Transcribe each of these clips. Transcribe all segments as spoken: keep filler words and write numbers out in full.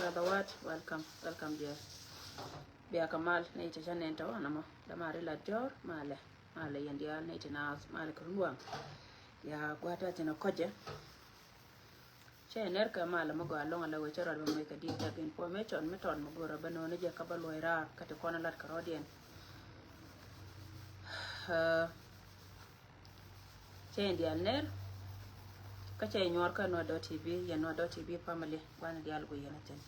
Otherwise, welcome, welcome dear. Bia kɛ mal ni ti ca nɛn tɔ wanamɔ dama ri la diɔr malɛ, malɛ yɛn dial ni ti naath malɛ kɛ run waŋ. Ya guata ti na kɔjɛ. Cɛ nɛr kɛ malɛ mɛ gɔa lɔŋ ala wecɛ rɔd bɛ mɛ kɛ di tɛk information mi tɔn mɛ gɔrɔ bɛ nɔni jɛ ka bɛ luɔy raar ka ti kɔn lat kɛ rɔdiɛn. Cɛ in dial ner kä cɛ in nyuɔr kä Nuer dot T V, yɛn Nuer dot T V family, gua̱n dial guic yɛn a thin.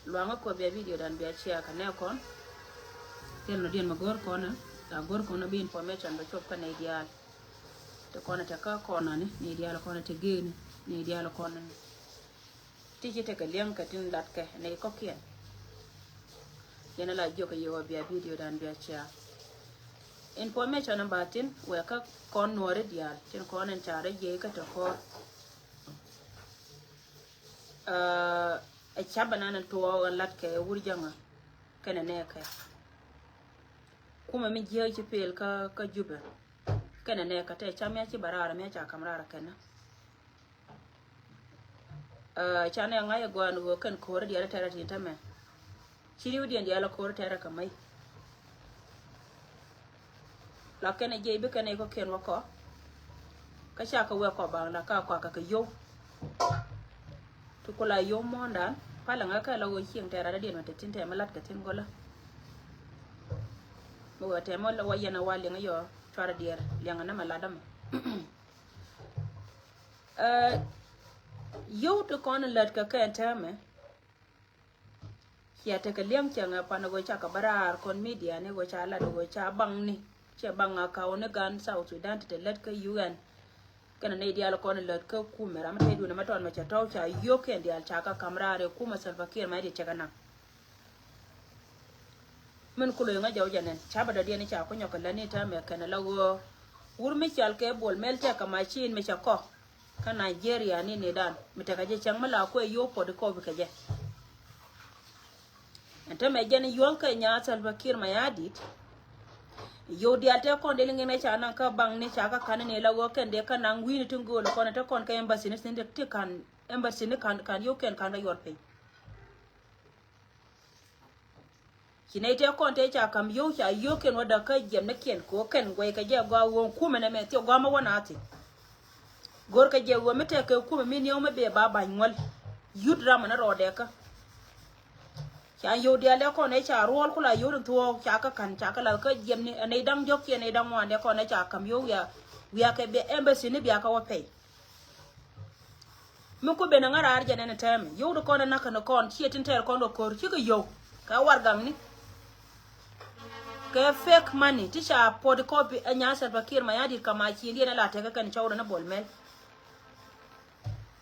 Luaŋä kuɔ bia video dan bia share kä nɛ kɔn. Thil nɔ diɛn ma go̱r kɔn, ta go̱r kɔn bi information bɛ cop kä nɛ dial. Ti kɔn tɛ kä kɔn ani, nɛ dial kɔn tɛ geni, nɛ dial kɔn ani. Ti ci tekɛ liɛŋ kɛ tin latkɛ nɛ kɔkiɛn. Yɛn a la jiök kɛ yɛ wä bia video dan bia share. Information in ba tin wɛ kä kɔn Nuɔri dial tin kɔn in ca rɛ jiɛc kä tɛ kɔr. Ɛ ca bɛ nan in tuɔɔk in latkɛ wur jäŋä kɛnɛ nɛ kɛ. Kumɛ mi jiäk ci pel kä kä Jubɛ kɛnɛ nɛ kɛ tɛ ca mia ci bɛ raar mia ca kam raar kɛnɛ. Canɛ ŋa̱c ɛ gɔaa ni ɣöö kɛn ko̱o̱rä diaal tɛrɛ tin tämɛ. Ci riwdiɛn diaal ko̱o̱rä tɛrɛ kɛ mäc. La kɛn ɛ jiɛc bi kɛn ɛ kɔkiɛn wä kɔ. Kä ca kɛ wek kɔ baŋ la ka kɔakɛ kɛ yow. Ti ku la yow muɔ̱ɔ̱ndan palɛ ŋa̱ kɛ la ɣöö cieŋ tɛrɛ radiɛn mɛ te tin tɛmɛ lat kɛ tin gɔlä. Mi wee tɛmɛ wä yɛn ɛ wa liɛŋ ɛ yɔ cuarɛ diɛɛr liɛŋ ɛ nɛmɛ lat dämɛ. Ɛ, yio̱w ti kɔn lät kɛ kɛn täämɛ. Cia tekɛ liɛŋ cäŋ ɛ pan ɛ ɣöö ca kɛ bä raar kɔn media ni ɣöö ca lat ɛ ɣöö ca baŋ ni cɛ baŋ a kaw ni gan South Sudan ti te lät kä U N. Kɛnɛ nɛy diaal kɔn lät kä kumɛ ram mi te duundɛ mɛ tɔn mɛ cɛ tɔw ca yio̱w kɛn diaal ca kɛ ka̱m raar ɛ kumɛ Salva Kiir mɛ di cɛ kɛ naŋ. Min ku lo̱c ŋä jɔw jɛ nɛn ca bɛ dɔ̱diɛn ca ku nyɔk kɛ lätni täämɛ kɛn ala ɣöö wur mi cal kɛ Bol Mel tɛk kɛ macin mi cɛ kɔ kä Nigeria ni ni dan mi tekɛ jɛ cäŋ mi la kuɛ yio̱w pɔt ikɔp kɛ jɛ. Ɛn täämɛ jɛn yuɔ̱th kɛ nya Salva Kiir Mayardit. Yio̱w diaal tɛ kɔn dee liŋ in ɛ ca naŋ kä baŋ ni ca kä ka̱n ni la ɣöö kɛn dee kä naŋ wi̱i̱ni tin gööl kɔn ɛ te kɔn kɛ embassy ni tin ti ka̱n embassy ni ka̱n ka̱n yio̱w kɛn ka̱n kɛ yuɔr piny. Ci nɛy tëë kɔn tëë ca ka̱m yio̱w ca yio̱w kɛn wä da̱k kä jiɛmnikiɛn kɛ ɣöö kɛn guɛy kɛ jɛ gɔaa ɣöö kumɛ nɛmɛ thiɛ gɔaa mä wä na thi̱n. Go̱r kɛ jɛ ɣöö mi tɛk kɛ kumɛ mi niɛw mi bee ba ba̱ny ŋuäl. Yut ram ɛn rɔɔdɛ kä. Ca yio̱w diaal dee kɔn ëë ca ruɔl ku la yio̱w tin thuɔɔk ca kä ka̱n ca kä lath kä jiɛmni ɛ nɛy da̱ŋ jɔ̱k kiɛ nɛy da̱ŋ ŋuan dee kɔn ëë ca ka̱m yio̱w wiaa wiaa kɛ bia embassy ni bia kä wä pɛy. Mi ku ben ŋa raar jɛ nɛn tɛmɛ yio̱w di kɔn ɛ nakä ni kɔn ciɛ tin tɛɛr kɔn kɛ ko̱r cikɛ yio̱w kɛ warɛgakni. Kɛ fake money ti ca photocopy ɛ nya Salva Kiir Mayardit kɛ macin diɛn ɛ la tekɛ kɛn cɔwdɛ ni Bol Mel.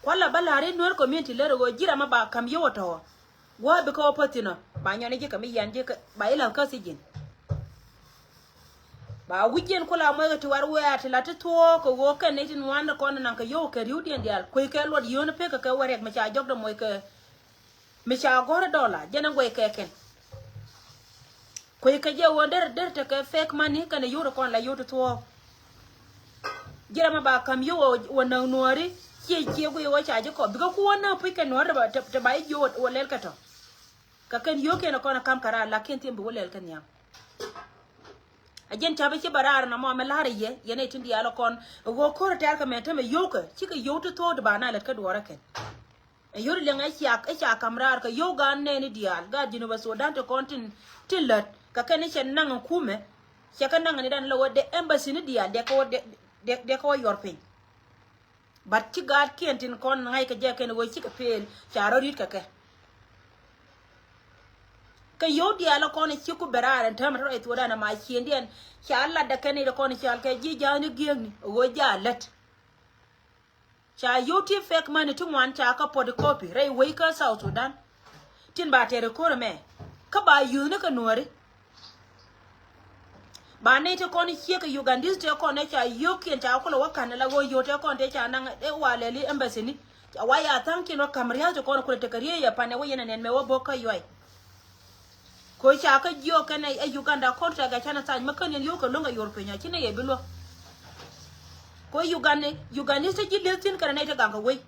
Kualɛ bä la̱r in Nuer community lär ɛ ɣöö ji̱ ram ɛ ba ka̱m yio̱w ɛ tɔ̱. Gua̱a̱ bikɛ wä päthinɔ ba nyɔn i̱ ji̱ kɛ mi yian ji̱ kɛ ba i̱ la̱th kä thi̱ji̱n. Ba wi̱c jiɛn kula muɔckɛ ti war wɛ̈ɛ̈ ti la ti thuɔɔk kɛ ɣöö kɛn ni tin ŋuan kɔn naŋ kɛ yio̱w kɛ ri̱wdiɛn diaal kueckɛ luɔt yio̱o̱ni pekɛ kɛ wä riɛk mi ca jɔkdɛ muɔckɛ mi ca gɔ̱r dɔla jɛn ɛ guɛckɛ kɛn. Kueckɛ jɛ ɣöö der der tekɛ fake money kɛnɛ yio̱w ti kɔn la yio̱w ti thuɔɔk. Ji̱ ram ɛ ba ka̱m yio̱w wä näk Nuääri ciɛ ciɛ guiy wä ca ji̱ kɔ bikɛ ku wä näk puc kɛ Nuääri te ba i̱ jiö wä lɛl kɛ tɔ. Kɛ kɛn yio̱o̱kiɛn ɛ kɔn ɛ ka̱m kɛ raar lakin thim bi wä lɛl kɛ nhiam. A jiɛn ca̱p i̱ ci bɛ raar ɛn ɛmɔ ɛmɛ la̱r ɛ yɛ yɛn ɛ tin diaal ɛ kɔn ɛ ɣöö ko̱r ɛ tɛ̈r kɛ mɛn tämɛ yio̱o̱kɛ cikɛ yio̱w ti thuɔ̱ɔ̱k ti ba na lät kä duɔ̱ɔ̱rä kɛn. Ɛ yio̱w ti liɛŋ ɛ ciak ɛ ca ka̱m raar kɛ yio̱w gaat nɛɛni diaal gaat Jinub Sudan ti kɔn tin tin lät kɛ kɛn i̱ cɛ naŋ ɛ kumɛ. Cɛ kɛ naŋ ɛ ni dan lɛ wä dee embassy ni diaal dee kɛ wä dee kɛ wä yuɔr piny. But ci gaatkiɛn tin kɔn ŋa̱ckɛ jɛ kɛn ɣöö cikɛ pëël ca rɔ ri̱t kɛ kɛ. Kɛ yio̱w diaal ɛ kɔn ɛ ci ku bɛ raar ɛn täämɛ tɔ̱ rɔy thuɔɔdan ɛ ma ciëndiɛn ca latdɛ kɛn i̱ kɔn cal kɛ ji̱ ja̱a̱ni gi̱eekni ɛ ɣöö ja̱a̱ lät. Ca yio̱w ti fake money ti ŋuan ca kä photocopy rɛy wec kä South Sudan. Tin ba tɛr ɛ ko̱r ɛmɛ kä ba yuthni kɛ Nuääri. Ba nɛy ti kɔn ciek kɛ Ugandese ti kɔn ɛ ca yio̱o̱kiɛn ca kulɛ wä ka̱n la ɣöö yio̱o̱ ti kɔn ti ca naŋ ɛ wa lɛli embassy ni. Ca wa ya tha̱a̱ŋkiɛn wä ka̱m ria̱th ti kɔn kulɛ tekɛ riey ɛ pan ɛ wä yɛn ɛ nɛn mɛ wä bo̱k kä yuay. Ko̱ ca kä jiök kɛn ɛ Uganda contract ɛ canɛ tha̱a̱ny mi kän yɛn yio̱o̱kɛ lo̱ŋ ɛ yor piny a ci nɛy ɛ bi luäk. Ko̱ Uganda Ugandese ti ji̱ li̱eth thi̱n kɛnɛ nɛy ti gaŋ kɛ wec.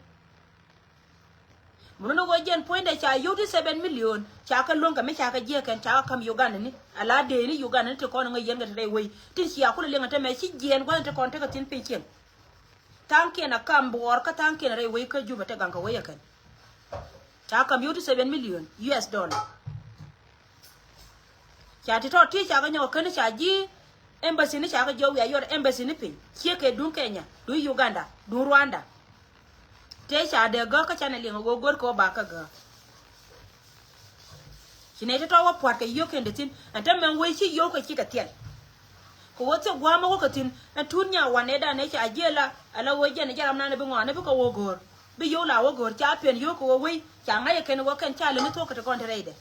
Mun ni ɣöö jɛn puɔ̱nydɛ ca yio̱w ti seven million, ca kɛ luäŋ kɛ mi ca kɛ jiäk kɛn, ca kɛ ka̱m Uganda ni. Ala dee ni Uganda ni ti kɔn ŋäc yɛn kɛ te rɛy wei. Tin cia kulɛ liŋ ɛ te mɛ ci jiɛɛn gua̱n ti kɔn tekɛ thi̱n piny cieŋ. Tha̱a̱ŋkiɛn a kam buɔɔr kä tha̱a̱ŋkiɛn a rɛy wei kä Juba te gaŋ kɛ wei ɛ kɛn. Ca ka̱m yio̱w ti seven million U S dollar. Ca ti tɔt ti ca kɛ nyɔk kä ni ca ji̱ embassy ni ca kɛ jiɔk wiaa yɔt embassy ni piny. Ciek kɛ duŋ Kenya, duŋ Uganda, duŋ Rwanda. Tëë ca dee gäk kä canɛ liŋ a ɣöö go̱r kɛ ɣöö ba kä gäk. Ci nɛy ti tɔt wä pua̱t kɛ yio̱w kɛn dee thi̱n. Ɛn te mɛn wee ci yio̱w kɛ cikɛ thiɛl. Kɛ ɣöö thiek gua̱a̱mä wä kɛ thi̱n. Ɛn tuut nya wanɛ dan ëë ca jiël la. Ala ɣöö jɛn ɛ jɛ ram nan ɛ bi ŋɔaani bikɛ wä go̱r. Bi yio̱w la wä go̱r ca piɛn yio̱w kɛ ɣöö wei ca ŋa̱c ɛ kɛn ɣöö kɛn ca leni thuɔ̱k kɛ ti kɔn te rɛydɛ.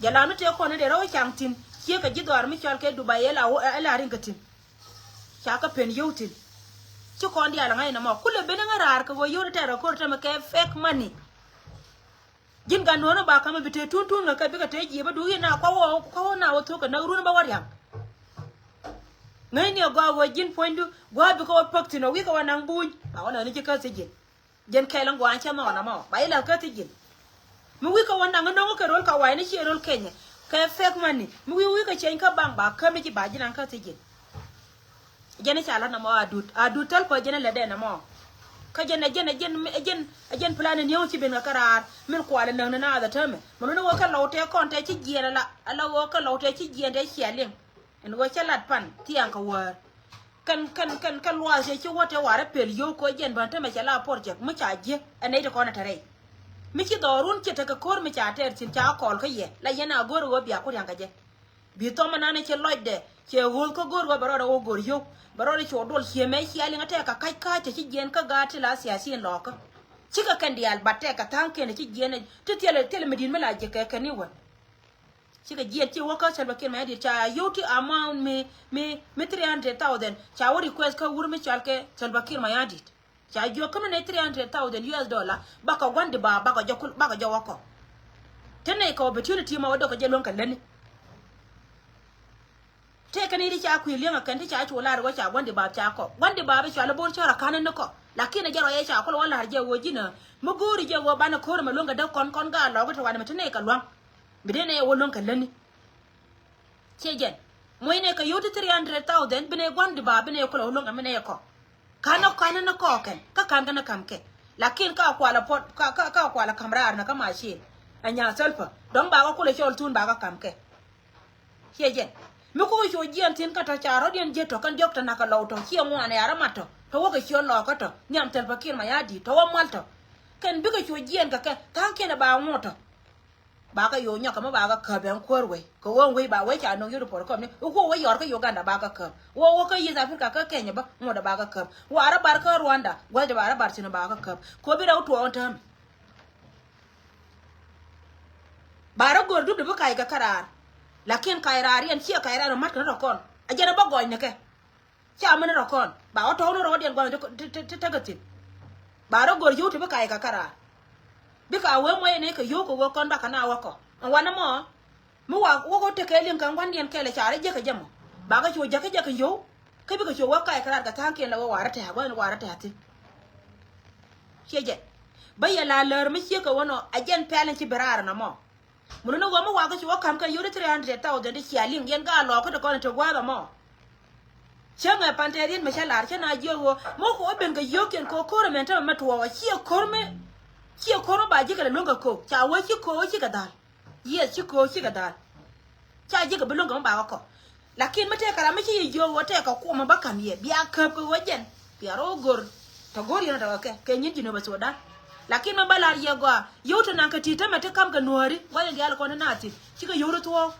Jɛ la mi tëë kɔn ni dee rɔ̱ wä caŋ thi̱n. Ciek kɛ ji̱ dhɔaar mi cɔal kɛ Dubai ɛ la wä ɛ la riŋ kɛ thi̱n. Ca kɛ piɛn yio̱w thi̱n. Ci kɔn diaal ɛ ŋa̱c nɔmɔ kulɛ ben ɛ ŋa̱ raar kɛ ɣöö yio̱w ni tɛɛr kɛ ko̱r tämɛ kɛ fake money. Ji̱n gat nuɔ̱ɔ̱r ni ba ka̱m bi te tuun tuun kɛ kɛ bikɛ te jiɛp bä duuk i̱ na kua wä kua wä na wä thuk kɛ näk run bä wä ria̱ŋ. Ŋäcni ɛ gɔaa ɣöö ji̱n puɔ̱nydu gua̱a̱th bikɛ wä päk thi̱n ɛ wi̱i̱ kɛ wä naŋ buny ba wä lɛ ni ji̱ kä thi̱ji̱n. Jɛn kɛɛl in gua̱a̱n cä nhɔɔn amɔ ba ilɛ kä thi̱ji̱n. Mi wi̱i̱ kɛ wä naŋ in no̱ŋ kɛ ro̱l kɛ wa̱i̱ni ciɛ ro̱l Kenya kɛ fake money mi wi̱i̱ wi̱i̱ kɛ ciɛny kä bank ba kämi ji̱ ba ji̱ naŋ kä thi̱ji̱n. Jɛn i̱ ca la̱t nɔmɔ a dut a dut thäl pä jɛn ilɛ dee nɔmɔ. Kä jɛn ɛ jɛn ɛ jɛn ɛ jɛn ɛ jɛn plan in yɔ̱ŋ ci ben kɛ kä raar min kual in näk ni naath ɛ täämɛ. Mɛ luni wä kä lɔw tëë kɔn tëë ci jiɛɛn ala ala wä kä lɔw tëë ci jiɛɛn tëë cia liŋ. Ɛn ɣöö cä lat pan thia̱a̱ŋ kɛ wäär. Kɛn kɛn kɛn kɛn luaath cɛ ci wä tëë warä pel yio̱w kɛ ɣöö jɛn bän tämɛ cɛ la project mi ca jiäk ɛ nɛy ti kɔn ɛ te rɛy. Mi ci dhɔɔrun ci tekɛ ko̱r mi ca tɛɛr thi̱n ca kɔɔl kä yɛ la yɛn a go̱o̱r ɣöö bia ku ria̱ŋ kɛ jɛ. Bi thɔm ɛnan ɛ ci lɔcdɛ cɛ ɣööth kä go̱o̱r ɣöö bɛ rɔɔdɛ wä go̱o̱r yio̱w bɛ rɔɔdɛ cu duɔl ciëmɛ cia liŋ ɛ tɛk kɛ ka̱c ka̱a̱c cɛ ci jiɛn kä gaat ti la thiathiin lɔɔkä. Cikɛ kɛn diaal bat tɛk kɛ tha̱a̱ŋkiɛn ɛ ci jiɛn ɛ ti thilɛ thilɛ mi di̱t mi la jiäk kɛ kɛn i̱ wä. Cikɛ jiɛn ci wä kä Salva Kiir Mayardit ca yio̱w ti amount mi mi mi three hundred thousand ca wä request kä wur mi cɔal kɛ Salva Kiir Mayardit. Ca jiök kä mi nɛy three hundred thousand U S dollar bakɔ gua̱n di ba bakɔ jɔ kul bakɔ jɔ wä kɔ. Te nɛy kɛ opportunity ma wä dɔkɔ jɛ luäŋ kɛ lätni. Tëëkɛ ni ti ca kui̱ li̱eŋ ɛ kɛn ti ca cu lar wä ca gua̱n di ba ca kɔ gua̱n di ba bi cɔal i̱ bo̱r cɔr ɛ ka̱n ni kɔ. Lakin ɛ jɛ rɔ yɛ ca kul wä lar jɛ wä ji̱n ɛ mi go̱o̱ri jɛ wä banɛ ko̱r ɛmɛ luäŋ kɛ dee kɔn kɔn gaa lɔɔk i̱ te wanɛ mɛ te nɛy kɛ lua̱ŋ. Bi dee nɛy ɛ wä luäŋ kɛ lätni. Ciɛ jɛn muɔ̱cnɛ kɛ yio̱w ti three hundred thousand binɛ gua̱n di ba binɛ kulɛ wä luäŋ kɛ minɛ kɔ. Ka̱n ni ka̱n ni kɔɔkɛn kä ka̱n kɛn ni ka̱m kɛ. Lakin ka kualɛ puɔt ka ka ka kualɛ ka̱m raar ni kä macin. Ɛ nya̱a̱ thäl pä dɔ̱ŋ ba kä kulɛ cɔl thun ba kä ka̱m kɛ. Ciɛ jɛn mi kukɛ cu jiɛn thi̱n kä tɔ ca rɔ̱diɛn jiät tɔ kɛn diɔ̱k tɔ nakä lɔw tɔ ciɛ ŋuan ɛ arä mat tɔ tɔ wä kɛ ciöt lɔɔkä tɔ nhiam thäl pä kiɛn ma ya̱a̱ di̱i̱t tɔ wä mal tɔ. Kɛn bikɛ cu jiɛn kɛ kɛ tha̱a̱ŋkiɛn ɛ ba ŋuɔ̱t tɔ. Ba kä yo̱o̱ nyɔk kɛ mi ba kä käp ɛn kuäär wei kɛ ɣöö wei ba wei ca no̱o̱ŋ yot puɔr kɔm ni wä wä yɔr kä Uganda ba kä käp wä wä kä East Africa kä Kenya bä ŋuɔ̱t ba kä käp wä arä bar kä Rwanda gua̱th ba arä bar thi̱n ba kä käp. Kɛ ɣöö bi rɛw tuɔɔk ɛn täämɛ. Ba rä go̱r dup di bi kac kɛ kä raar. Lakin kac raar yɛn ciɛ kac raar mat kɛ ni rɔ kɔn a jɛn a bä gɔɔny ni kɛ. Ca mi ni rɔ kɔn ba wä tɔ̱w ni rɔ wä diɛn gua̱n ti tekɛ thi̱n. Ba rɔ go̱r yio̱w ti bi kac kɛ kä raar. Bikɛ a wee muɔyɛ ni kɛ yio̱w kɛ wee kɔn bakɛ na wä kɔ ɛn wanɛ mɔ. Mi wa wä kɔ tekɛ liŋ kɛ ŋuandiɛn kɛɛl ɛ ca rɔ jiäk kɛ jɛ mɔ. Bakɛ cu jäk kɛ jɛ kɛ yio̱w kä bikɛ cu wä kac kɛ raar kɛ tha̱a̱ŋkiɛn lɛ wä warɛ tɛ̱̈ɛ̱̈ gua̱n warɛ tɛ̱̈ɛ̱̈ thi̱n. Ciɛ jɛ bä yɛ la lär mi ciek kɛ wä nɔ ɛ jɛn pɛl in ci bi raar nɔ mɔ. Mun ni ɣöö mi wakä ci wä ka̱m kɛn yio̱w ti three hundred thousand ti cia liŋ yɛn gaa lɔɔkä ti kɔn ti gua̱a̱th ɛmɔ. Cäŋɛ pan tɛɛr yɛn mɛ cä lar cä na jiök ɣöö mi kɔ ben kɛ yio̱o̱kiɛn kɛ ko̱r ɛmɛn tämɛ mɛ tuɔɔk ɛ ciɛ ko̱r mi ciɛ ko̱r mi ba ji̱ kɛ lɛ luäŋ kɛ ko̱o̱k ca wee ci ko̱o̱k cikɛ dhal. Yes ci ko̱o̱k cikɛ dhal. Ca ji̱ kɛ bi luäŋ kɛ mi ba kɛ kɔ. Lakin mi tëëkɛ ram mi ci yɛ jiök ɣöö tëëkɛ kuɔmä bä ka̱m yɛ bia käp kɛ ɣöö jɛn bia rɔ go̱r. Tɔ go̱r yɛn tɔ kɛ kɛ nyin ji̱ nöbä Sudan. Lakin mi bä lar yɛ gɔaa yio̱w ti naŋ kɛ ti̱i̱t tämɛ ti ka̱m kɛ nuääri gua̱c in diaal kɔn ti naath thi̱n cikɛ yio̱w ti thuɔ̱ɔ̱k.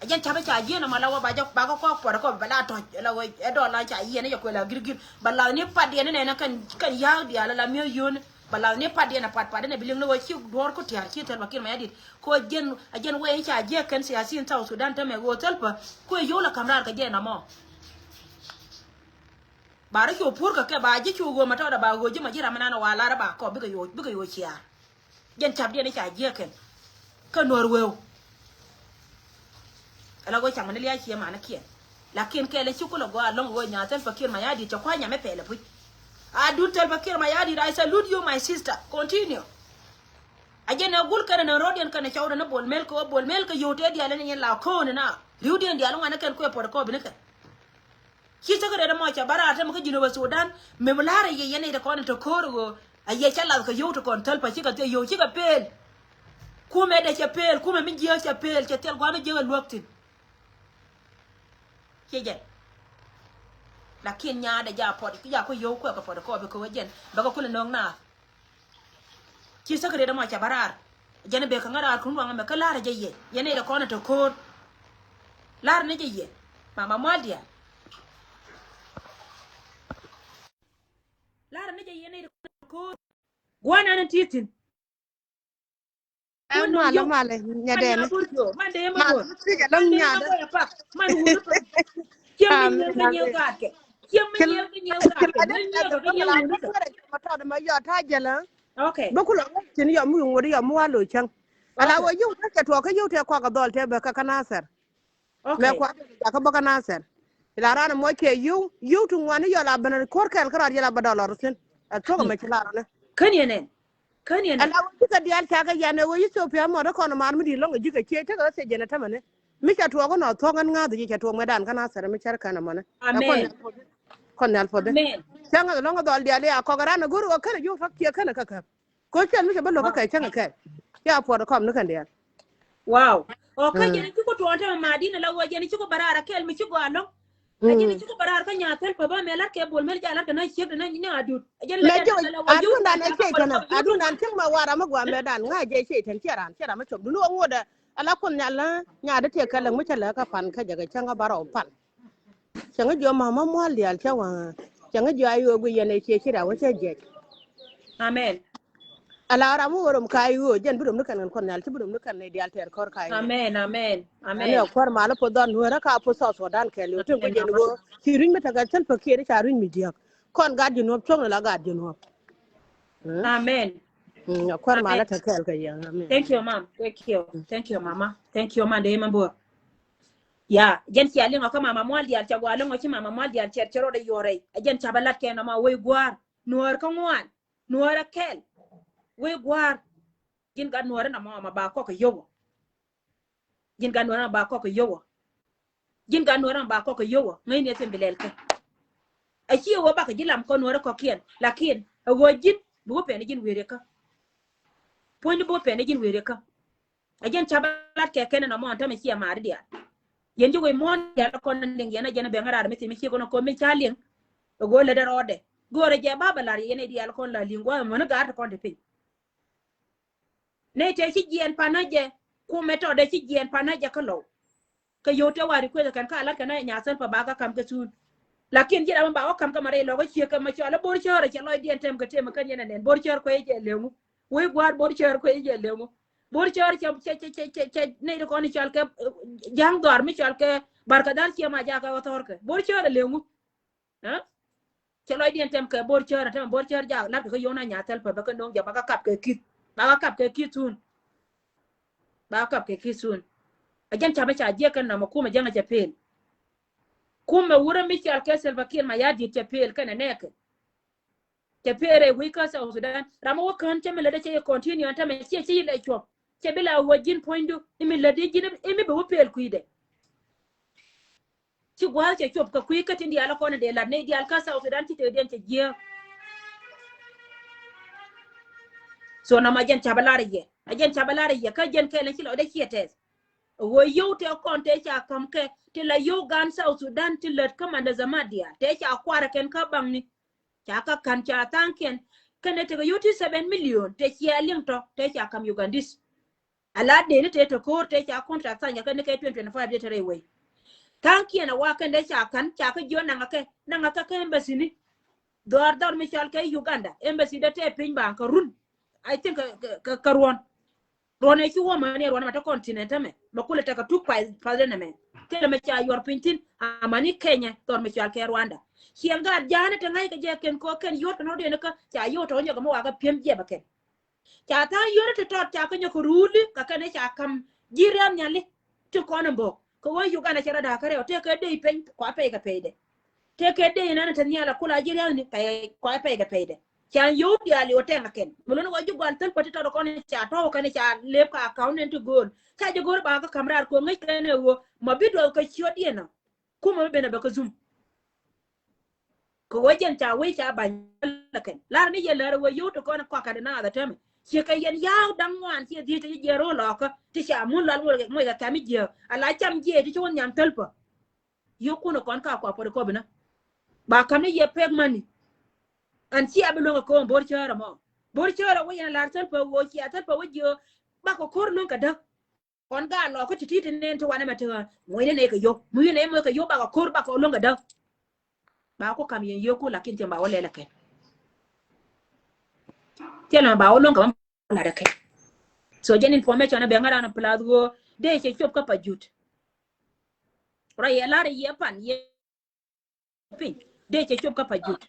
Ɛ jɛn ca̱pä ca yieen ɛmɔ la wä ba jɛ ba kɛ kɔk puɔ̱t kɔ bɛ la tɔ̱c la wä ɛ dɔɔl la ca yieen ɛ jɛ kuɛ la girgir bɛ lath ni pat yɛn ni nɛn kɛn kɛn ya̱a̱k diaal la mi̱eth yio̱o̱ni. Bɛ lath ni pat yɛn ɛ pat pat yɛn ɛ bi liŋ ni wä ci duɔ̱ɔ̱r ku tia̱a̱r ci thil ba ki̱n mɛ yadit. Kɛ ɣöö jɛn a jɛn wee in ca jiɛk kɛn siasin South Sudan tämɛ ɣöö thäl pä kuɛ yio̱w la ka̱m raar kɛ jɛ nɔmɔ. Ba rɔ cu puur kɛ kɛ ba ji̱ cu ɣöö ma tɔɔdɛ ba ɣöö ji̱ ma ji̱ ram mi nan ɛ wa lar ɛ ba kɔp bikɛ yo̱o̱ bikɛ yo̱o̱ ciaar. Jɛn cap diɛn i̱ ca jiɛk kɛn kä nuɔ̱ɔ̱r wee. Ala ɣöö cak mi ni lia̱a̱ ciɛ manikiɛn. Lakin kɛɛl ɛ ci kulɛ gɔaa ɛlɔ̱ŋ ɣöö nya̱a̱ thil pakiɛn ma ya̱a̱ di̱t cɛ kua̱c nyam ɛ pɛl ɛ puc. A dut Salva Kiir Mayardit, I salute you, my sister. Continue. A jɛn ɛ gul kɛnɛ ni ro̱diɛn kɛnɛ cɔwdɛ ni Bol Mel kɛ wä Bol Mel kɛ yio̱w tëë diaal ni yɛn la ko̱o̱n na. Ri̱wdiɛn diaal ŋuan ni kɛn kuɛ puɔt kɔɔp ni kɛn. Ci secretary mɔ cɛ bä raar tämɛ kä Jinub Sudan, mi bi la̱rä yɛ yɛn nɛy ti kɔn in te ko̱o̱r ɣöö a yɛ cä lath kɛ yio̱w ti kɔn Salva cikɛ thil yio̱w cikɛ pëël. Kumɛ dee cɛ pëël, kumɛ mi jiääk cɛ pëël, cɛ thil gua̱a̱th mi jiääk ɛ luäk thi̱n. Ciɛ jɛn. Lakin nyaadɛ ja puɔt, ja ku yio̱w kuɛ kɛ puɔt kɔɔp kɛ wä jɛn bɛ kɛ kulɛ nööŋ naath. Ci secretary mɔ cɛ bä raar. Jɛn bek kä ŋä raar kun waŋ mɛ kä la̱rä jɛ yɛ. Yɛn nɛy ti kɔn in te ko̱o̱r. La̱rä ni jɛ yɛ. Mama Mual diaal. La̱rä ni jɛ yɛ nɛy ti kɔn in te ko̱o̱r. Gua̱a̱th nan in ti thi̱n. Ɛn malɛ malɛ nyɛ dɛn. Malɛ mi thiecɛ lɔŋ nyaadä. Ciɛ mi nyɛl kä nyɛl gaatkɛ. Ciɛ mi nyɛl kä nyɛl gaatkɛ. Mi nyɛl kä nyɛl wundä. Ma tɔt ma yɔ ta̱a̱ jɛl ɛ. Okay. Bä kulɔ ŋuɔ̱t cin yɔ mi ŋuɔ̱t yɔ mi wa lo̱c cäŋ. Ala wä yio̱w ta̱a̱ cɛ tuɔɔk kä yio̱w tɛ kɔak a dhɔl tɛ bɛ kä kä Nathɛr. Okay. Mɛ kua̱r jakä bä kä Nathɛr. Ila ran mɔ cɛ yio̱w yio̱w ti ŋuan yɔ la ben ko̱r kɛl kä rat yɛ la bä dɔl lɔr thi̱n. Ɛ thuɔ̱k mɛ ci la rɔ ni. Kän yɛ nɛn. Kän yɛn. Ɛn a wä cikɛ diaal cakɛ yɛn ɛ wä Ethiopia mɔt ɛ kɔn ɛ mar mi di̱i̱t lɔŋ ɛ ji̱ kɛ ciec tekɛ ɣä thiec jɛn ɛ tämɛ ni. Mi ca tuɔɔk ɛnɔ thuɔ̱k ɛn ŋa̱th ji̱ ca tuɔɔk mɛ dan kä Nathɛr mi cär kɛn ɛmɔnɛ. Amen. Kɔn nhial puɔth. Cä ŋa̱th lɔŋ ɛ dhɔl diaal i̱ a kɔk ɛ ran ɛ go̱r ɣä kän ɛ ji̱ wä thuɔ̱k ciɛ kän ɛ kä käp. Ko̱ cɛl mi cɛ bä lo̱k kä kɛ cäŋ ɛ kɛl. Ca puɔt ɛ kɔm ni kɛn diaal. Wow. Ɔ kä jɛn ci ku tuɔɔk tämɛ ma di̱n ɛ la wä jɛn ci ku bä raar ɛ kɛl mi ci gɔaa lɔŋ. Ɛ ji̱n ci ku bä raar kä nya̱a̱ thil pä bä mɛ la̱t kɛ Bol Mel ca la̱t kɛ na ciek na ni Adut. Ɛ jɛn lɛ jɛn la wä yio̱w adun dan ɛ ciec tɛn adun dan cieŋ ma war amä guam mɛ dan ŋa̱ jɛ ciec tɛn ciɛ ran ciɛ ran mä cop dun wä ŋuɔdɛ. Ala kun nhial la nya̱a̱ dee tiɛ kɛ lɛ ŋucä lɛ kä pan kä jɛ kɛ cäŋ kä bä rɔ pan. Cäŋ jiɔ ma ma mual diaal cä waŋ cäŋ jiɔ a yo̱o̱ gui yɛn ɛ ciec ci ra wä cä jiɛc. Amen. Ala ram mi wä rom ka i̱ ɣöö jɛn bi rom ni kɛn kɛn kuɔth nhial ci bi rom ni kɛn ni diaal tɛɛr kɔr ka i̱ ɣöö. Amen, amen, amen. Ani a kuäär mal i̱ puɔth dhɔn nueerä ka puɔth South Sudan kɛɛl i̱ ɣöö tin kui̱ jɛn ɣöö ci runy mi tekɛ thil pä kiɛt i̱ ca runy mi jiäk kɔn gaat ji̱ nuɔ̱p cuɔ̱ŋ ni la gaat ji̱ nuɔ̱p. Amen. A kuäär mal i̱ te kɛɛl kɛ yɛn. Amen. Thank you, mom. Thank you. Thank you, mama. Thank you, mom. Dee mɛ bor. Ya jɛn cia liŋ ɔ kä mama mual diaal ca gua liŋ ɔ ci mama mual diaal cɛr cɛ rɔɔdɛ yuɔrɛ. Ɛ jɛn ca bä lat kɛ nɔmɔ wei gua̱a̱r nuɔ̱ɔ̱r kä ŋuan. Nuɔ̱ɔ̱rä kɛl wee gua̱a̱r. Ji̱n gat nuɔ̱ɔ̱rä na mɔ ma ba kɔk kɛ yowä. Ji̱n gat nuɔ̱ɔ̱rä na ba kɔk kɛ yowä. Ji̱n gat nuɔ̱ɔ̱rä na ba kɔk kɛ yowä ŋäcni ɛ thi̱n bi lɛl kɛ. A ciɛ wä bakɛ ji̱ lam kɔn nuɔ̱ɔ̱rä kɔkiɛn lakin a wä ji̱n bi wä pɛn ji̱n weriɛ kä. Puɔ̱nyni bi wä pɛn ji̱n weriɛ kä. A jɛn ca bä lat kɛ kɛn ɛn amɔn tämɛ ciɛ maari diaal. Yɛn ji̱ wec muɔ̱ɔ̱n diaal kɔn liŋ yɛn a jɛn a bɛn ŋäraar mi thi̱n mi ciɛ kɔn a ko̱m mi ca liŋ. A go̱o̱r lät dɛ rɔɔdɛ go̱o̱rɛ jɛ ba bɛ lar yɛn a diaal kɔn la liŋ gua̱a̱th ɛmɔni gaat ti kɔn ti piny. Nɛy tëë ci jiɛɛn pa̱nä jɛ kumɛ tɔɔdɛ ci jiɛɛn pa̱nä jɛ kä lɔw. Kä yio̱w tëë wa request kɛn kä a la̱t kɛ nä nyathäl pa ba kä ka̱m kɛ thuun. Lakin ji̱ ram mi ba wä ka̱m kä ma rɛy lɔkä ciek kɛ ma cɔal a Bor Cäär a cɛ lɔcdiɛn tɛm kɛ tëmɛ kä nyɛn ɛ nɛn Bor Cäär kuɛ jɛ lɛŋu. Wec gua̱a̱r Bor Cäär kuɛ jɛ lɛŋu. Bor Cäär cɛ cɛ cɛ cɛ cɛ nɛy ti kɔn i̱ cɔal kɛ ja̱ŋ dhɔaar mi cɔal kɛ Barkadhal ciɛ ma jakä ɣä thɔr kɛ Bor Cäär ɛ lɛŋu. Cɛ lɔcdiɛn tɛm kɛ Bor Cäär a tɛmɛ Bor Cäär jak lap kɛ kä yio̱w na nyathäl pä bä kä no̱o̱ŋ jɛ ba kä kap kɛ ki̱th. Ba kä kap kɛ ki̱th thun. Ba kä kap kɛ ki̱th thun. A jɛn camɛ ca jiɛk kɛn namɛ kumɛ jɛn a cɛ pel. Kumɛ wurɛ mi cɔal kɛ Salva Kiir Mayardit cɛ pel kɛnɛ nɛɛkɛ. Cɛ pel rɛy wec kä South Sudan. Ram a wä kään cɛ mi lätdɛ cɛ yɛ continue ɛn tämɛ ciɛ ci lɛ cuɔp. Cɛ bi la wä ji̱n puɔ̱nydu i̱ mi lätdi ji̱n i̱ mi bɛ wä pel kui̱dɛ. Ci gua̱a̱th cɛ cuɔp kɛ kui̱ kä tin diaal kɔn in dee lat nɛy diaal kä South Sudan ci tëëdiɛn cɛ jiääk. So nɔmɔ a jɛn ca bä lar yɛ a jɛn ca bä lar yɛ kä jɛn kɛɛl in ci lɔcdɛ ciɛ tɛth. Ɣöö yio̱w tëë kɔn tëë ca ka̱m kɛ ti la yio̱w gan South Sudan ti lät kä mandɛ dhamat diaal tëë ca kuarɛ kɛn kä baŋni. Ca kä ka̱n ca tha̱a̱ŋkiɛn kɛnɛ tekɛ yio̱w ti seven million tëë ciɛ liŋ tɔ tëë ca ka̱m Ugandese. A la dee ni tëë te ko̱o̱r tëë ca contract tha̱a̱ŋ kɛ ni kɛ twenty twenty-five dee te rɛy wei. Tha̱a̱ŋkiɛn a wa kɛn dee ca ka̱n ca kä jiɔn naŋ a kɛ naŋ a kɛ kä embassy ni. Dhɔr dhɔr mi cɔal kɛ Uganda embassy dee tɛ piny ba kɛ run. I think kɛ kɛ ruɔn. Ruɔn ɛ ci wä mɛ ni ruɔn mɛ te continent mɛ mɛ kulɛ tekɛ tuk path path dee nɛ mɛ. Thilɛ mɛ ca yuɔr piny thin amani Kenya dhɔr mi cɔal kɛ Rwanda. Ciɛŋ gaat ja̱a̱n te ŋa̱c kɛ jɛ kɛn kɔ kɛn yot kɛ nɔ dee ni kä ca yot tɔ nyɔk mɛ wa kɛ piɛm jiɛp ɛ kɛn. Ca tha̱a̱ŋ yio̱t ti tɔt ca kä nyɔk ruuli ka kɛn ca ka̱m ji̱ riam nyali. Ti kɔn in bo̱k kɛ ɣöö Uganda cɛ rɔ da̱a̱k kä rɛw tëë kɛ dee peny kua pɛy kɛ pɛydɛ. Tëë kɛ dee inɛn te nhial a kula ji̱ ria̱thni pɛy kɔc pɛy kɛ pɛy dɛ. Ca yio̱w diaal iwä tɛŋ a kɛn mi luni wä ji̱ gual thäl päti tɔt kɔn ca tɔ̱ kɛn ca lep ka account nɛn ti go̱o̱l ca ji̱ go̱o̱r ba kä ka̱m raar ko̱ ŋäc kɛn ɛ ɣöö ma bi duɔth kɛ ciöt diɛn ɔ. Kumɛ mi ben a bɛ kä dhum kɛ wä jɛn ca wec ca ba̱ny lɛ kɛn lar ni yɛ lär wä yio̱w ti kɔn kɔakɛ di naath a tɛmɛ. Ciɛ kɛ yɛn ya̱a̱k da̱ŋ ŋuan ciɛ dhiec ti ji̱ jiɛɛr ro̱o̱ lɔkä ti ca mun lɔal ŋuɔl ŋuɔc kɛ kɛm i̱ jiääk a la cam jiɛɛk ti ci wä nhiam thäl pä. Yio̱w kun kɔn ka kua puɔt ikɔ binä ba ka̱m ni yɛ pek mani. Ɛn cia bi luäŋ kɛ ko̱o̱m bo̱r cäärä mɔ bo̱r cäärä wä yɛn lar thäl pä wä cia thäl pä wä jiö. Bakɔ ko̱r luäŋ kɛ däk kɔn ga lɔ kä ti ti ti nen ti wanɛ mɛ ti ɣän muɔ̱c ni nɛ kɛ yio̱w muɔ̱c ni nɛ muɔ̱c kɛ yio̱w bakɔ ko̱r bakɔ luäŋ kɛ däk. Ba ku kam yɛn yio̱w ku lakin tiɛm ba wä lɛl kɛ tiɛl mɛ ba wä luäŋ kɛ mɛ lat kɛ. So jɛn information bɛ ŋa̱t an plus ɣöö dee cɛ cop kä pa jut. Rɔ yɛ lar yɛ pan yɛ piny dee cɛ cop kä pa jut.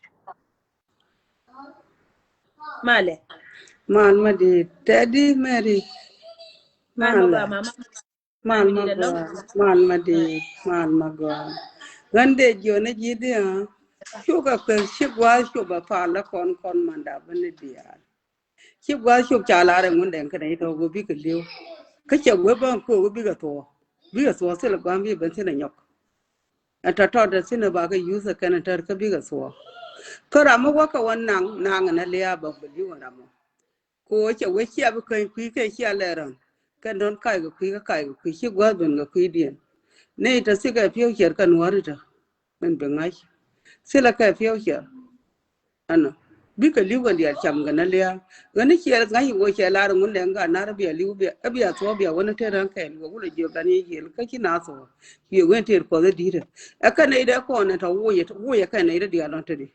Malɛ. Mal ma di tɛdi Mary. Mal ma gɔaa mama. Mal ma gɔaa mal ma di mal ma gɔaa. Ɣän dee jiɔni ji̱ di ha. Cukɛ kueth ci gua̱a̱th cop a pal la kɔn kɔn manda bä ni diaal. Ci gua̱a̱th cop ca lar ɛŋun dɛŋ kɛnɛ itɔ wä bikɛ li̱w. Kä cɛ wee bä kok wä bikɛ thuɔɔ bikɛ thuɔɔ thilɛ gua̱a̱m bi ben thinɛ nyɔk. Ɛn tɔ̱tɔ̱ te thi̱n ɛ bakɛ yuth ɛ kɛn ɛ tɛr kä bikɛ thuɔɔk. Kä ram mi wäkɛ wä naŋ naŋ ɛn ɛ lia̱a̱ bä bɛ li̱w ɛn ram mɔ. Kɛ ɣöö cɛ wee cia bi käny kui̱ kɛ cia lɛ rɔ̱n kɛn dɔ̱n kac kɛ kui̱ kä kac kɛ kui̱ ci gua̱a̱th ben kɛ kui̱diɛn. Nɛy te thikɛ piɔ̱w ciɛr kɛ nuääri tɔ min bi ŋa̱c. Thilɛ kɛ piɔ̱w ciɛr. Ɛnɔ bikɛ li̱w kɛn diaal cam kɛn alia̱a̱. Ɣän i̱ ciɛɛl ŋa̱c i̱ ɣöö cɛ lar ŋun dɛŋ ka nar bia li̱w bia ɛ bia thuɔ̱ɔ̱k bia wän iter ɣän kɛɛl wä wulɛ jiök dan i̱ jiɛl kä ci na thuɔ̱ɔ̱k. Ci wen ter kuɔth i̱ di̱t ɛ kɛn i̱ dee kɔn ɛ tɔ wuc ɛ wuc ɛ kɛn i̱ dee diaal ɔn te di.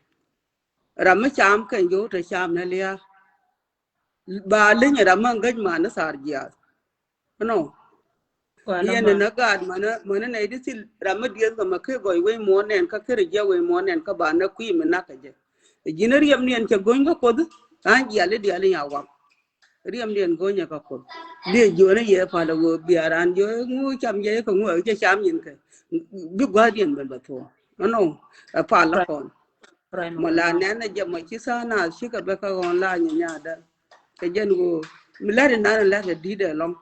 Ram mi cam kɛn jɔw te cam ni alia̱a̱. Ba li̱ny ɛ ram mi ŋäc man ni thar jiaath. Ɛnɔ Yɛn ni nä gaat mänä mänä nɛy di thil ram mi dieth kɛ mɛ kɛ gɔy wec muɔ̱ɔ̱n nɛn kä kɛ rɛ jiɛ wec muɔ̱ɔ̱n nɛn kä ba nä kui̱ mi nak kɛ jɛ. Ji̱n riɛm niɛn cɛ go̱ny kä kuoth. Ɣän jiali diali nya wak. Riɛm niɛn go̱nyɛ kä kuoth. Diɛ jiɔni yɛ pal ɛ ɣöö bia ran jiɔ ŋu cam jɛ kɛ ŋu ɛ jɛ cam nyin kɛ. Bi gua̱a̱th diɛn ben bɛ thuɔ̱ɔ̱. Ɛnɔ ɛ pal ɛ kɔn. Mɔ la nɛn ɛ jɛ mɔ ci tha̱a̱ŋ naath cikɛ bɛ kä ɣɔn la nyi nyaatdä. Kɛ jɛn ɣöö mi la̱t inan ɛ la̱t ɛ di̱t ɛ lɔ̱ŋ.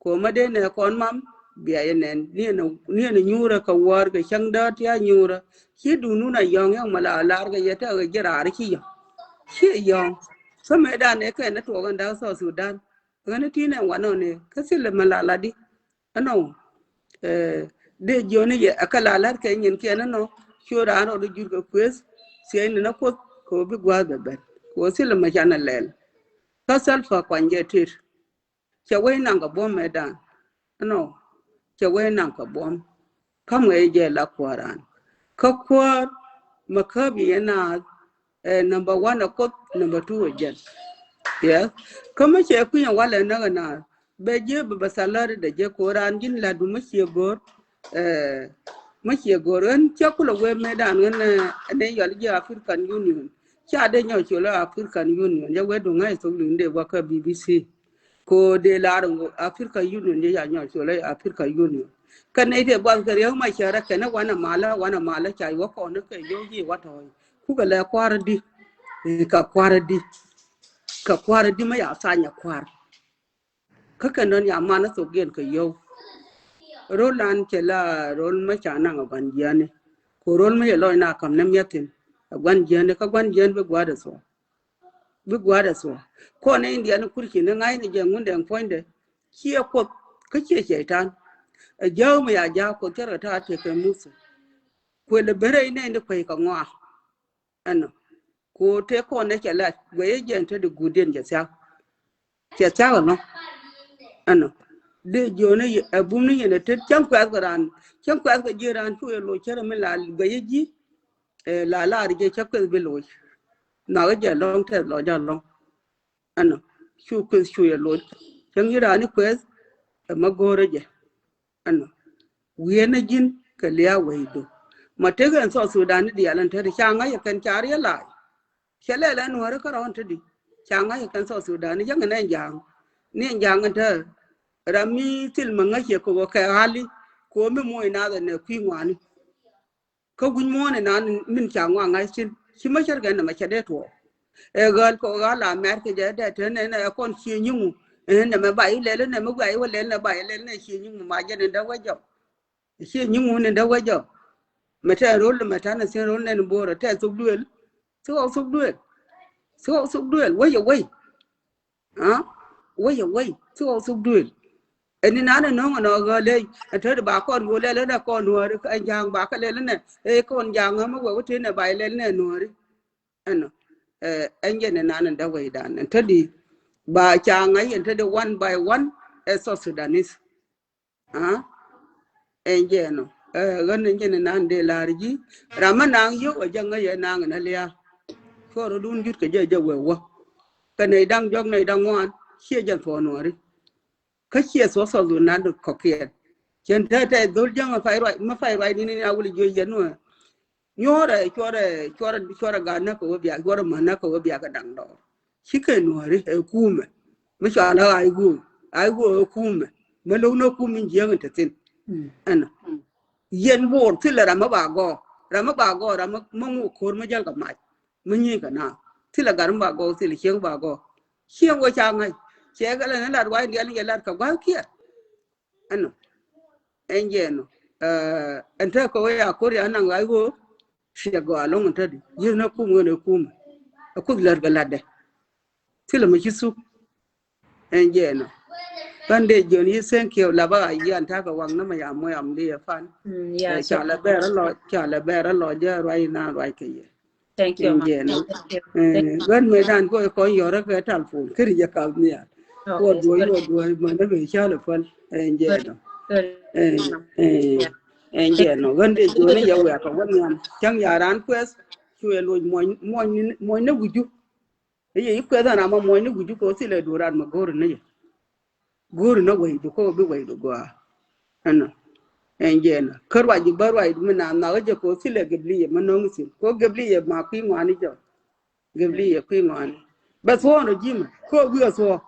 Ko̱mä dee nɛ kɔn mam bia yɛ nɛn niɛn niɛn nyuurä kɛ wäär kɛ cäŋ däär ti a nyuurä. Ci duundun a yɔ̱ŋ yɔ̱ŋ mɛ la lar kɛ yɛ tɛk kɛ ji̱ raar ci yɔ̱ŋ. Ci yɔ̱ŋ. Kä mëë dan ɛ kɛn ɛ tuɔɔk ɛn da̱k South Sudan. Ɣän ɛ ti nɛ wanɔ ni kä thilɛ mɛ la la di. Ɛnɔ dee jiɔni yɛ ɛ kɛ la lar kɛ nyin kiɛn ɛnɔ. Cu raan rɔ di jur kɛ kueth. Thiecni nä kuoth kɛ ɣöö bi gua̱a̱th bɛ ben kɛ ɣöö thilɛ mɛ canɛ lɛl. Kä Salva kuany jɛ tit. Cɛ wec naŋ kɛ buɔ̱m mëëdan. Ɛnɔ cɛ wec naŋ kɛ buɔ̱m. Kä ŋɛ jɛ la kuääran kä kuäär. Mɛ käp yɛ naath. Ɛ number one ɛ kuoth, number two ɛ jɛn. Yes. Kä mi cɛ kui̱ ɛn walɛ näk ɛ naath bɛ jiɛ bɛ bɛ thaläri dɛ jɛ kuääran ji̱n la du mi ciɛ go̱o̱r. Ɛ mi ciɛ go̱o̱r ɣän cɛ kulɛ wee mëëdan ɣän ɛ ni yɔl jiɛ African Union. Ca dee nyɔk col ɛ African Union jɛ wee du ŋa̱c thok li̱ŋ dee wä kä B B C. Ko dee lar ŋo Africa Union jɛ ya nyɔk col ɛ Africa Union. Kɛ nɛy tëë buath kɛ riäk ma cärä kɛn ɛ wanɛ malä wanɛ malä ca wä kɔn kɛ yio̱w ji̱ wä tɔ̱ɔ̱c. Kukɛ lɛ kua̱r di. Kɛ kua̱r di. Kɛ kua̱r di ma ya thany ɛ kua̱r. Kä kɛn dɔ̱n ya man ɛ thok yɛn kɛ yio̱w. Ro̱l an cɛ la ro̱l ma ca naŋ ɛ gua̱n jiäni. Ko ro̱l ma cɛ lɔc na ka̱m ni miɛthin ɛ gua̱n jiäni kä gua̱n jiän bi gua̱a̱r ɛ thuɔ̱k. Bi gua̱a̱r ɛ thuɔ̱k kɔn ni India ni kurci ni ŋa̱c ni jɛ ŋun dɛŋ puɔ̱nydɛ. Ciɛ kuoth kä ciɛ cɛy-tan. Ɛ jäk mi ya ja̱a̱k kuoth cärkɛ ta̱a̱ tëë kɛ muth. Kuël ɛ ben rɛy nɛy ni kueckɛ ŋɔaa. Ɛnɔ ko tëë kɔn ni cɛ lat guɛy ɛ jɛn te di guutdiɛn cɛ thia̱k. Cɛ thia̱k ɛnɔ. Ɛnɔ dee jiɔni ɛ bum ni yɛn ɛ tet cäŋ kuɛth kɛ raan cäŋ kuɛth kɛ ji̱ raan cu yɛ loc cärɛ mi la guɛy ɛ ji̱. Ɛ la lar jɛ cä kueth bi loc. Nhɔakä jɛ lɔ̱ŋ tɛth lɔ jɛ lɔ̱ŋ. Ɛnɔ cu kueth cu yɛ loc. Cäŋ ji̱ raan i̱ kueth ɛ ma go̱o̱rä jɛ. Ɛnɔ wi̱i̱ ɛn ɛ ji̱n kɛ lia̱a̱ wecdu. Ma tek ɛn South Sudan ni diaal ɛn te di ca ŋa̱c ɛ kɛn ca riɛ la̱a̱c. Cɛ lɛl ɛn nuääri kärɔ̱ ɛn te di ca ŋa̱c ɛ kɛn South Sudan ni cäŋ ɛn ɛn ja̱a̱ŋ. Ni ɛn ja̱a̱ŋ ɛn te ram mi thil ma ŋäc yɛ kɛ wä kɛ ɣali. Ko̱o̱m mi moc nath ɛn ɛ kui̱ ŋuani. Kä wi̱c muɔ̱ɔ̱n inan min ca ŋuan ŋa̱c thi̱n ci mä cär kɛ nɛmɛ cɛ dee tuɔɔk. Ɛ ɣäl kɛ ɣa̱l la mɛr kɛ jɛ dee te nɛn ɛ kɔn cie nyiŋu. Ɛ nɛmɛ ba ilɛl nɛmɛ gua iwä lɛl nɛ ba ilɛl nɛ cie nyiŋu ma jɛ ni dee wä jɔk. Cie nyiŋu ni dee wä jɔk. Mɛ tɛ rol mɛ tanɛ thi̱n rol nɛn bo̱o̱rɛ tɛ thok duël. Thok ɣɔk thok duël. Thok ɣɔk thok duël wec ɛ wec. Wec ɛ wec thok ɣɔk thok duël. Ɛn ni nan ɛ no̱o̱ŋ ɛnɔ ɣä ley ɛn te di ba kɔn ɣöö lɛl ɛn ɛ kɔn nuääri ɛn ja̱a̱ŋ ba kä lɛl ɛn ɛ ɛ kɔn ja̱a̱ŋ ɣä mi wɛ wä te nɛ ba ilɛl nɛ nuääri. Ɛnɔ ɛn jɛ ni nan ɛn dee wecdan ɛn te di ba ca ŋa̱c ɛn te di one by one ɛ South Sudanese. Ɛn jɛ ɛnɔ ɣän ɛn jɛ ni nan dee la̱r ji̱ ram mi naŋ yio̱w ɛ jɛ ŋäc ɛ naŋ ɛn ɛ lia̱a̱. Cuɔrä dun jut kɛ jɛ jɛ wee wä. Kɛ nɛy da̱ŋ jɔk nɛy da̱ŋ ŋuan ciɛ jɛ thuɔɔk nuɔri. Kä ciɛ thuɔɔk South Sudan kɔkiɛn. Cɛn tɛtɛ dhol jäŋ ɛ pay ruac mi pay ruac ni ni a wul jiö yɛn wä. Nyuɔrɛ cuɔrɛ cuɔrɛ cuɔrɛ gat näk kɛ wä bia cuɔrɛ mäth näk kɛ wä bia kɛ daŋ dɔɔr. Cikɛ nuɔri ɛ kumɛ mi cɔal ɛ ɣac guɔ ɣac guɔ ɛ kumɛ. Mi lo̱k ni kum mi jiäŋ in te thin. Ɛnɔ yɛn bo̱o̱r thilɛ ram mi ba gɔɔ ram mi ba gɔɔ ram mi ŋu ko̱r mi jäl kɛ mac. Mi nyi̱i̱ kɛ na thilɛ gat mi ba gɔɔ thilɛ cieŋ ba gɔɔ. Cieŋ wä ca ŋa̱c cɛ kɛ lɛ ni lat wa̱i̱ diɛl ni jɛ lat kɛ gua̱a̱th kiɛ. Ɛnɔ ɛn jɛ ɛnɔ ɛn te kɛ wä ya ko̱r ya naŋ ɣac ɣöö. Ciɛ gɔaa lo̱ŋ in te di yieth ni kum ɣän ɛ kum. Ɛ kuth lät kɛ latdɛ. Thilɛ mi ci thuk. Ɛn jɛ ɛnɔ. Ɣän dee jiön yi thank you la ba a yian ta̱kɛ waŋ ni ma ya moc am di ɛ pan. Ca lɛ bɛr a lɔ ca lɛ bɛr a lɔ jɛ ruac inan ruac kɛ yɛ. Thank you. Ɛn jɛ ɛnɔ. Ɣän mëëdan kɔ kɔn yɔrä kɛ talpon keri jɛ kap nhial. Wä duɔ̱c wä duɔ̱c män ni bɛ cäl ɛ päl. Ɛn jɛ ɛnɔ. Ɛn jɛ ɛnɔ ɣän dee jiön ni yɛ wiak kɛ wä nhiam cäŋ ya raan kuɛth. Cuɛ loc muɔny muɔny ni wi̱cu. Iye yi kuɛth an ama muɔny ni wi̱cu kɛ wä thilɛ duɔ̱ɔ̱r ran ma go̱o̱ri ni yɛ. Go̱o̱ri ni wɛy bi kɔ bi wɛy bi gɔaa. Ɛnɔ ɛn jɛ ɛnɔ kä ruac ji̱ bä ruac mi na nhak jɛ kɛ wä thilɛ gɛp li yɛ mi no̱ŋ thi̱n kɛ wä gɛp li yɛ ma kui̱ ŋuani jɔ. Gɛp li yɛ kui̱ ŋuani bɛ thuɔ̱ɔ̱n rɔ ji̱ mi kɛ wä wi̱i̱ ɛ thuɔ̱ɔ̱.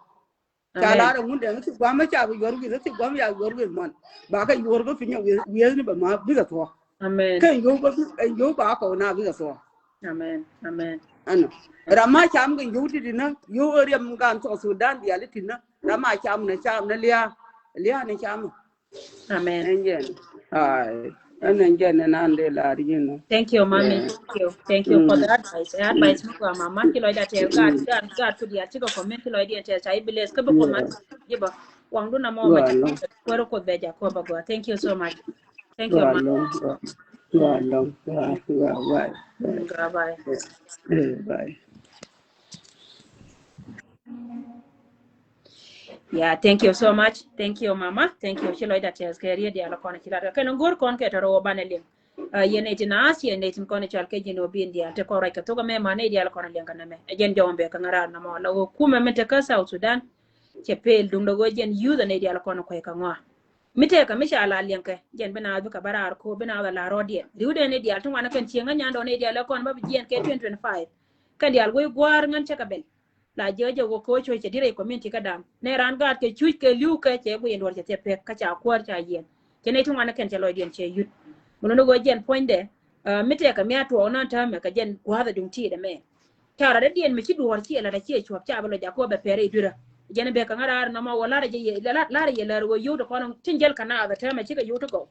Ca lar ɛ ŋun dɛŋ thik guam mi ca bi yuɔr wi̱th thik guam ya yuɔr wi̱th mɔn. Ba kɛ yuɔr bä piny wi̱eth ni bɛ ma bikɛ thuɔ̱k. Kɛ yio̱w bä ɛn yio̱w ba kɔw na bikɛ thuɔ̱k. Ɛnɔ ram ma cam kɛ yio̱w ti ti na yio̱w ɛ riɛm gan thɔk Sudan diali ti na ram ma cam na cam na lia̱a̱ lia̱a̱ ni cam. Amen. Ɛn jɛn. Ai. Ɛn ɛn jɛn ɛn an dee lar yinɔ. Thank you, mommy. Thank you. Thank you for the advice. Advice mi gua mama ki lɔcda tɛɛl gaat gaat gaat ku diaal cikɛ comment ki lɔcdiɛn tɛɛl ca ibileth kä bi kuɔth ma jiba. Waŋdu na mɔ ma ca kuɛrɛ kuoth bɛ Jacob a gua. Thank you so much. Thank you, mama. Gua lɔŋ. Gua lɔŋ. Gua bye. Bye. Yeah, thank you so much. Thank you, mama. Thank you. Ci lɔcda tɛth kɛ riet diaal kɔn ci lat kɛ kɛn go̱r kɔn kɛ tɔrɔ wä banɛ liŋ. Yɛn nɛy tin aas yɛn nɛy tin kɔn cal kɛ ji̱n wä bin diaal ti kɔn ruac kɛ thok ɛmɛ ma nɛy diaal kɔn liŋ kɛ nɛmɛ. Ɛ jɛn jɔwä bɛ kɛ ŋa̱ raar nɔmɔ la wä kumɛ min te kä South Sudan. Cɛ pel duŋdɛ wä jɛn youth ɛ nɛy diaal kɔn kuɛ kɛ ŋɔa. Mi tɛkɛ mi ca la liɛŋkɛ jɛn bi naath bikɛ bä raar ko̱o̱p bi naath a la rɔɔdiɛn riwdɛ nɛy diaal ti ŋuanɛ kɛn cieŋä nyandɔ nɛy diaal ɛ kɔn bä bi jiɛn kɛ twenty twenty-five. Kɛn diaal wec gua̱a̱r ŋän cä kɛ bɛl. La jiäk jɛ wä ko̱o̱c cuc cɛ dirɛ community kä dam nɛ raan gaat kɛ cuc kɛ li̱w kɛ cɛ guic in duɔr cɛ thiɛ pek kä ca kuäär ca yiɛn. Cɛ nɛy ti ŋuanɛ kɛn cɛ lɔcdiɛn cɛ yut. Mi luni wä jɛn puɔ̱nydɛ mi tɛkɛ mi a tuɔɔk nɔn täämɛ kɛ jɛn gua̱a̱th a duŋ tiit ɛmɛ. Ca rat dee diɛn mi ci duɔ̱ɔ̱r ciɛ lat a ciɛ cuɔ̱p ca bi lɔ jak kɛ wä bɛ pɛr i̱ dui̱rä. Jɛn bɛ kɛ ŋä raar nɔmɔ wä lar jɛ lar yɛ lär wä yio̱w ti kɔn tin jɛl kɛ naath a täämɛ cikɛ yio̱w ti gɔw.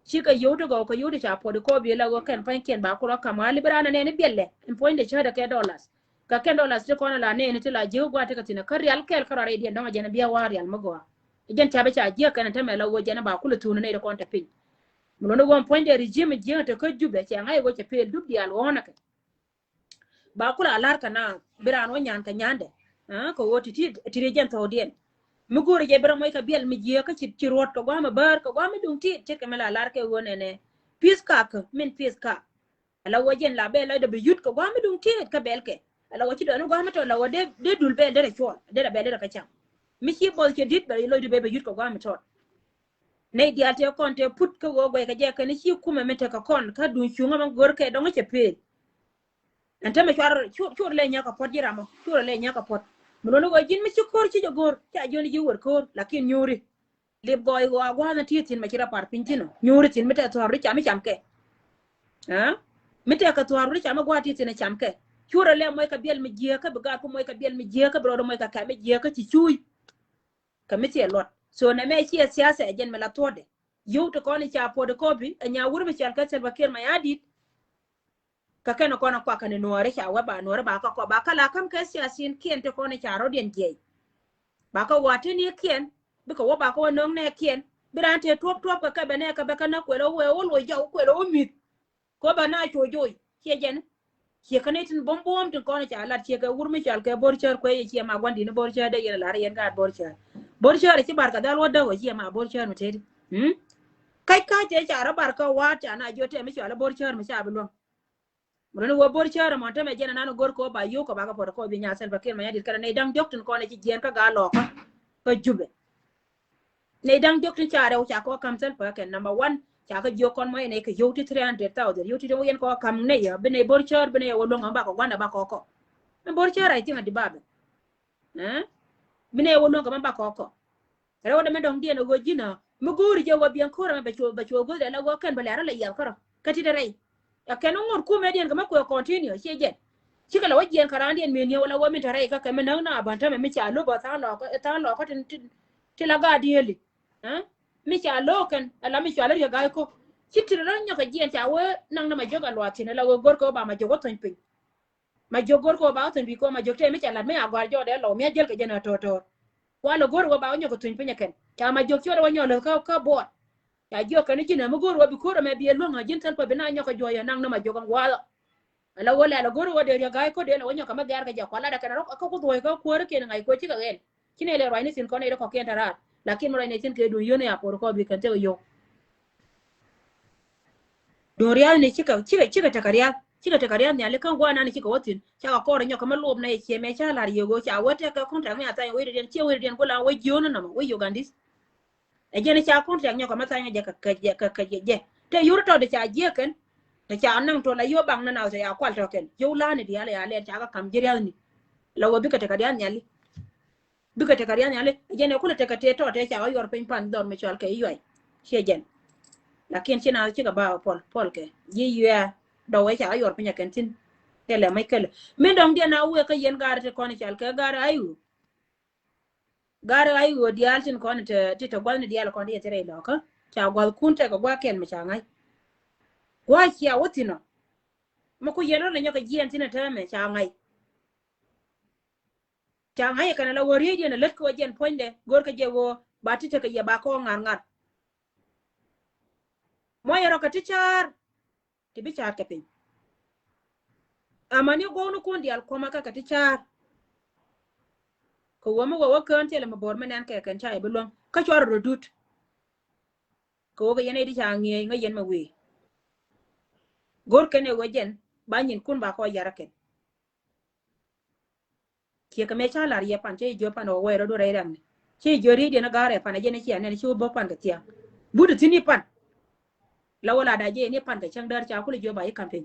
Cikɛ yio̱w ti gɔw kɛ yio̱w ti ca puɔt ikɔɔp yɛ la wä kɛn pa̱nykiɛn ba kulɔ kam ɣali bi raan a nɛɛni biɛl lɛ in puɔ̱nydɛ cäätdɛ kɛ dollars. Kɛ kɛn dollars ti kɔn a la nɛɛni ti la ji̱ wä gua̱a̱t ti kɛ thi̱n kä rial kɛɛl kä rɔa rɛy diɛn dɔ̱ŋ a jɛn a bia wa̱a̱ rial mi gɔaa. Jɛn ca bi ca jiäk kɛn a täämɛ la wä jɛn a ba kulɔ thuuni nɛy ti kɔn te piny. Mi luɔ̱ni wä in puɔ̱nydɛ regime jiäk te kä Jubɛ cɛ ŋa̱c wä cɛ pel dup diaal ɣɔ̱ɔ̱nä kɛ. Ba kula a lar kɛ na bi raan wä nyan kɛ nyandɛ. Kɛ ɣöö ti ti ti ri jɛn thɔɔdiɛn mi go̱o̱ri jɛ bi rɔ moc kɛ biɛl mi jiääk kä ci ci ruɔt kɛ gua̱a̱m a bäär kɛ gua̱a̱m mi duŋ tiit ce̱tkɛ mi la lar kɛ ɣöö nɛnɛ. Pi̱th kakä min pi̱th ka. Ala wä jɛn la bɛl lɔcdɛ bi yut kɛ gua̱a̱m mi duŋ tiit kä bɛl kɛ. Ala wä ci dɔɔni gua̱a̱m mi tɔt la wä dee dee dul bɛl derɛ cuɔl derɛ bɛl derɛ kä cam. Mi ci bɔth cɛ di̱t bɛ lɔcdu bɛ bi yut kɛ gua̱a̱m mi tɔt. Nɛy diaal tëë kɔn tëë put kä ɣöö guɛy kɛ jɛ kɛn ci kumɛ mi tekɛ kɔn kä duŋ cuŋä mi go̱o̱r kɛ dɔŋ cɛ pëël. Ɛn tämɛ cuar cuar lɛ nyäk kɛ puɔt ji̱ ramɔ cuar lɛ nyäk kɛ puɔt. Mi luɔ̱ni ɣöö ji̱n mi ci ko̱r ci jɛ go̱r ca jiɔni ji̱ wër ko̱r lakin nyuuri. Lip gɔɔy ɣöö a gua̱a̱th ni ti thi̱n mɛ ci rɔ par piny thi̱n ɔ nyuuri thi̱n mi tɛ thua̱r ri cam mi cam kɛ. Aa, mi tɛkɛ thua̱r wuri ca mi gua̱a̱th ti thi̱n ɛ cam kɛ. Curɛ lɛ muɔc kɛ biɛl mi jiääkä, bi gaat ku muɔc kɛ biɛl mi jiääkä, bi rɔɔdɛ muɔc kɛ kɛm mi jiääkä ci cuuc. Kɛ mi thiɛ luɔt. So nɛ mɛ ciɛ siasa ɛ jɛn mi la thuɔ̱tdɛ. Yio̱w ti kɔn i̱ ca puɔ̱t i̱ kɔpi ɛ nya wur mi cɔal kɛ Salva Kiir Mayardit. Kä kɛn kɔn a kuak kɛn i̱ nuɔɔri ca wä ba nuɔɔri ba kä kɔp ba kä la käm kɛ siasin kiɛn ti kɔn i̱ ca rɔ̱diɛn jiɛc. Ba kä wa tini kiɛn bikɛ wä ba kä wä no̱ŋ nɛ kiɛn bi raan tëë tuɔp tuɔp kɛ kɛ bɛ nɛ kɛ bɛ kä nä kuɛl wä wee wä luɔc jɔw kuɛl wä mi̱th. Kɔ ba na cuɔ joc ciɛ jɛn. Ciɛ kä ni tin buɔ̱m buɔ̱m tin kɔn ca lat ciɛ kɛ wur mi cɔal kɛ Bor Cäär kuɛ yɛ ciɛ ma gua̱n di̱n Bor Cäär dee yɛn lar yɛn gaat Bor Cäär. Bor Cäär ci bar kɛ dhal wä däk wä ciɛ ma Bor Cäär mi teti. Kac kac tëë ca rɔ bar kä wa̱a̱t ca na jiɔ tɛm mi cɔal Bor Cäär mi ca bi luäŋ. Mi luni wä Bor Cäär mɔn tämɛ jɛn anan go̱r kɔ ba yio̱w kɔ ba kɛ puɔt kɔ bi nya Salva Kiir Mayardit kɛnɛ nɛy da̱ŋ diɔ̱k tin kɔn ci jiɛn kä gaa lɔkä kä Jubɛ. Nɛy da̱ŋ diɔ̱k tin ca rɛw ca kɔ ka̱m Salva kɛn number one ca kä jiök kɔn mɔ inɛ kɛ yio̱w ti three hundred thousand yio̱w ti ti wä yɛn kɔ ka̱m nɛy yɛ bi nɛy Bor Cäär bi nɛy yɛ wä luäŋ kɛ mi ba kɔ gua̱nda ba kɔ kɔ. Mi Bor Cäär I think a di babɛ. Bi nɛy yɛ wä luäŋ kɛ mi ba kɔ kɔ. Rɛw dɛ mɛ dɔ̱ŋ diɛn ɛ ɣöö ji̱n ɛ mi go̱o̱ri jɛ ɣöö biɛn ko̱r ɛmɛ bɛ cuɔ bɛ cuɔ go̱o̱ri ala ɣöö kɛn bɛ lɛr ala yiath kärɔ kä ti dɛ rɛy. Ɛ kɛn ŋot kumɛ diɛn kɛ mɛ kuɛ continue ciɛ jɛn. Cikɛ la wä jiɛn kɛ raan diɛn mëë niɛ wala ɣöö min te rɛy kä kɛ mi näk na bän tämɛ mi ca lo̱p ɛ tha̱a̱ŋ lɔɔkä tha̱a̱ŋ lɔɔkä tin ti la gaat diëëli. Mi ca lo̱k kɛn ala mi cɔal riɛ ga̱a̱c ko̱k ci ti rɔ nyɔk kɛ jiɛn ca wee naŋ ni ma jiök a luath thi̱n ala ɣöö go̱rkɛ wä ba ma jiök wä thony piny. Ma jiök go̱rkɛ wä ba wä thony piny kɛ wä ma jiök te mi ca la̱t mi a gɔ̱a̱r jɔɔdɛ lɔw mi a jiɛl kɛ jɛn a to̱r to̱r. Wa lɛ go̱r wä ba wä nyɔk kɛ thuny piny ɛ kɛn ca ma jiök ciöt wä nyɔk läth kä kä buɔt. Ca jiök kɛn ji̱n ɛ mi go̱r wä bi ko̱r ɛmɛ bi ɛ luäŋ ɛ ji̱n thäl pä bi na nyɔk kɛ juɔc ɛ naŋ ni ma jiök ɛn gua̱a̱th ɔ. Ala wä lɛ ala go̱r wä dee riɛ ga̱a̱c ko̱r dee la wä nyɔk kɛ mi gɛ̈r kɛ jɛ kual ladɛ kɛn rɔ kä ku dhuɔ̱c kä kuäär kiɛn ŋa̱c kuäär cikɛ ɣɛl. Ci nɛ lɛ ruacni thi̱n kɔn nɛ ri kɔ̱kiɛn tɛ raar lakin mi ruacni thi̱n kɛ duŋ yio̱n ɛ a por kɔɔth bi kɛn thek ɛ yio̱w. Duŋ riath ni cikɛ cikɛ cikɛ tekɛ riath cikɛ tekɛ riath nhiali kä guanan cikɛ wä thi̱n. Cakɛ kɔr nyɔk kä mi lop na yɛ ciɛ mɛ ca lar yio̱w ca wä tekɛ contract mi a thany wec rɛdiɛn ciɛ wec rɛdiɛn go̱l a wec yio̱w ni nɔmɔ wec Ugandese. Ɛ jɛn ca contract nyɔk kä mi thany jɛ kɛ kɛ jɛ kɛ jɛ jɛ te yio̱w tɔt ca jiɛ kɛn. Te ca naŋ tɔ la yio̱w baŋ ni na te ya kual tɔ kɛn yio̱w lani diaal ya lɛn ca kɛ kam ji̱ riath ni. La wä bikɛ tekɛ riath nhiali. Bikɛ tekɛ riath nhiali jɛn ɛ kulɛ tekɛ tëë tɔt tëë ca wä yuɔr piny pan dhɔr mi cɔal kɛ i̱ yuay. Ciɛ jɛn. Lakin ci naath cikɛ ba puɔl puɔl kɛ ji̱ yuɛ dɔwɛ ca wä yuɔr piny ɛ kɛn thi̱n. Tëë lɛ mac kɛlɛ min dɔ̱ŋ diɛn a wëë kä yɛn gaari ti kɔn cɔal kɛ gaari ayu. Gaari ayu diaal tin kɔn ti ti te gua̱thni diaal kɔn ti yɛ ti rɛy lɔkä ca gua̱thkun tɛkɛ gua̱kiɛn mi ca ŋa̱c. Gua̱c cia wä thi̱n ɔ. Mi ku yɛn rɔ lɛ nyɔk kɛ jiɛn thi̱n ɛ täämɛ ca ŋa̱c. Ca ŋa̱c ɛ kɛn ala wä riey diɛn ɛ lät kɛ wä jiɛn puɔ̱nydɛ go̱rkɛ jɛ wä ba ti tekɛ yɛ ba kɔɔk ŋa̱r ŋa̱r. Muɔyɛ rɔ kɛ ti ca̱a̱r ti bi ca̱a̱r kɛ piny. Amani guɔ̱knikun diaal kuɔ̱mä kɛ kɛ ti ca̱a̱r. Kɛ wä mi wä wä kään thilɛ mi bo̱r mi nɛn kɛ kɛn ca yɛ bi luäŋ kä cuarɛ rɔ dut. Kɛ wä kɛ yɛn ɛ di ca ŋi̱eec ŋä yɛn mɛ wëë. Go̱r kɛn ɛ wä jɛn ba nyinkun ba kɔ yar ɛ kɛn. Ciɛ kɛ mɛ ca lar yɛ pan cɛ jiö pan ɔ wɛɛr ɔ do rɛy rɛm ni cɛ jiö riey diɛn ɔ ga̱r ɛ pan ɛ jɛn ɛ cia nɛn ci wä bä pan kɛ thia̱a̱ŋ. But thi̱n i̱ pan. La wä la da jɛ ni pan kɛ cäŋ däär ca kulɛ jiö ba yi campaign.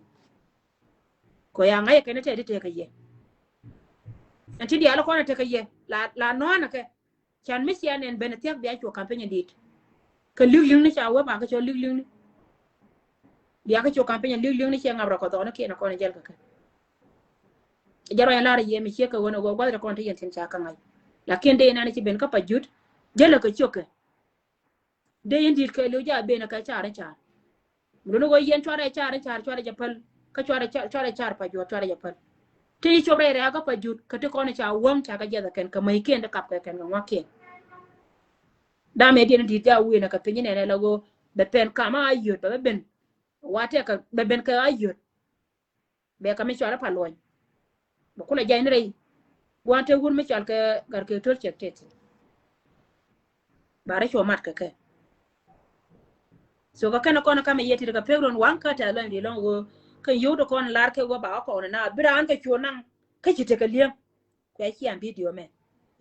Kɔ ya ŋa̱c ɛ kɛn ɛ tɛ di tekɛ yɛ. Ɛn ti diaal ɛ kɔn ɛ tekɛ yɛ la la nɔ̱a̱n ɛ kɛ. Can mi cia nɛn ben thiak bia cuɔ campaign dit. Kɛ lik lik ni ca wee ba kɛ cɔ lik lik ni. Bia kɛ cuɔ campaign lik lik ni cia ŋap rɔ kɔ dhɔk ni kiɛn kɔn jɛl kɛ kɛ. Jɛ rɔ yɛn lar yɛ mi cie kɛ wen ɛ wee guath rɛ kɔn ti yɛn tin ca kɛ ŋa̱c. Lakin dee inan ci ben kä pa jut jɛl kɛ ciök kɛ. Dee yɛn dit kɛ liw ja ben kɛ car in car. Mi luni ɣöö yɛn cuarɛ car in car cuarɛ jɛ päl kä cuarɛ car cuarɛ car pa juɔt cuarɛ jɛ päl. Ti cop rɛy rɛ̈kä pa jut kä ti kɔn ca wäŋ ca kɛ jiɛth kɛn kɛ mäc kiɛn ti kap kɛ kɛn kɛ ŋuak kiɛn. Damɛ diɛn in di̱t ja wi̱i̱n kɛ piny nɛnɛ la ɣöö bɛ pɛn kam a yöt bɛ bɛ ben. Wa tɛk kɛ bɛ ben kɛ a yöt. Bɛ kɛ mi cɔal ɛ pa luɔny. Bɛ kulɛ jay ni rɛy. Gua̱n te wur mi cɔal kɛ gar kɛ töl cɛk tɛt. Ba rɛ cuɔ mat kɛ kɛ. So kɛ kɛn kɔn kamɛ yɛ tit kɛ pek ruɔn waŋ kä tɛth lɔny ri lɔŋ ɣöö kɛ yio̱w ti kɔn lar kɛ ɣöö ba ɣä kɔn na bi raan kɛ cuɔ naŋ kä ci tekɛ li̱eŋ. Kuɛ ciam bidio mɛ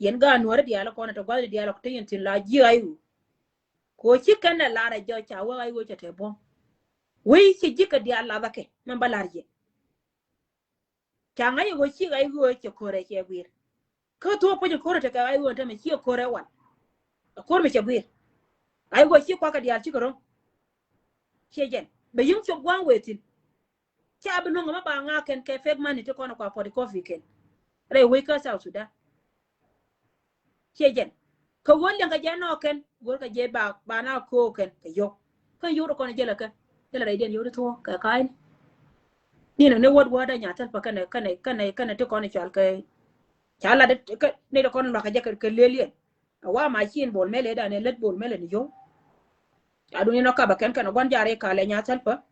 yɛn gaat nuɔ̱ɔ̱ri diaal kɔn te gua̱thni diaal kɔ te yɛn thi̱n la ji̱ ɣa̱c ɣöö. Kɛ ɣöö ci kɛn ɛ lar ɛ jɔc ca wä ɣa̱c ɣöö cɛ te buɔ̱m. Wec ci ji̱ kɛ diaal lathä kɛ mɛn bä lar yɛ. Ca ŋa̱c ɛ ɣöö ci ɣa̱c ɣöö cɛ ko̱rɛ cɛ gui̱i̱r. Kä thuɔ̱k puɔ̱c ɛ ko̱rɛ tekɛ ɣa̱c ɣöö tämɛ ci ɛ ko̱rɛ wal. Ɛ ko̱r mi cɛ gui̱i̱r. Ɣa̱c ɣöö ci kuakä diaal cikɛ ro̱ŋ. Ciɛ jɛn bɛ yi̱ŋ cop gua̱a̱ŋ wëë thi̱n. Ca bi nuɔ̱ŋ ma ba ŋa kɛn kɛ fake money ti kɔn kua photocopy kɛn. Rɛy wec kä South Sudan. Ciɛ jɛn. Kɛ ɣöö liɛŋ kɛ jɛ nɔɔk kɛn, ɣöö kɛ jɛ ba, ba na köök kɛn kɛ yio̱w. Kä yio̱w ti kɔn jɛ lɛ kɛ. Jɛ lɛ rɛydiɛn yio̱w ti thuɔ̱k kɛ ka̱a̱cni. Ni nɔ ni wäd wädä nya thil pa kɛnɛ, kɛnɛ, kɛnɛ, kɛnɛ ti kɔn cɔal kɛ. Ca lat kɛ ni ti kɔn luakä jɛ kɛ, kɛ lëëliɛn. A wa ma cin Bol Mel ëëdan ɛ lät Bol Mel ni yio̱w. A duni nɔ kaba kɛn kɛn gua̱n jari kalɛ nya thil pa.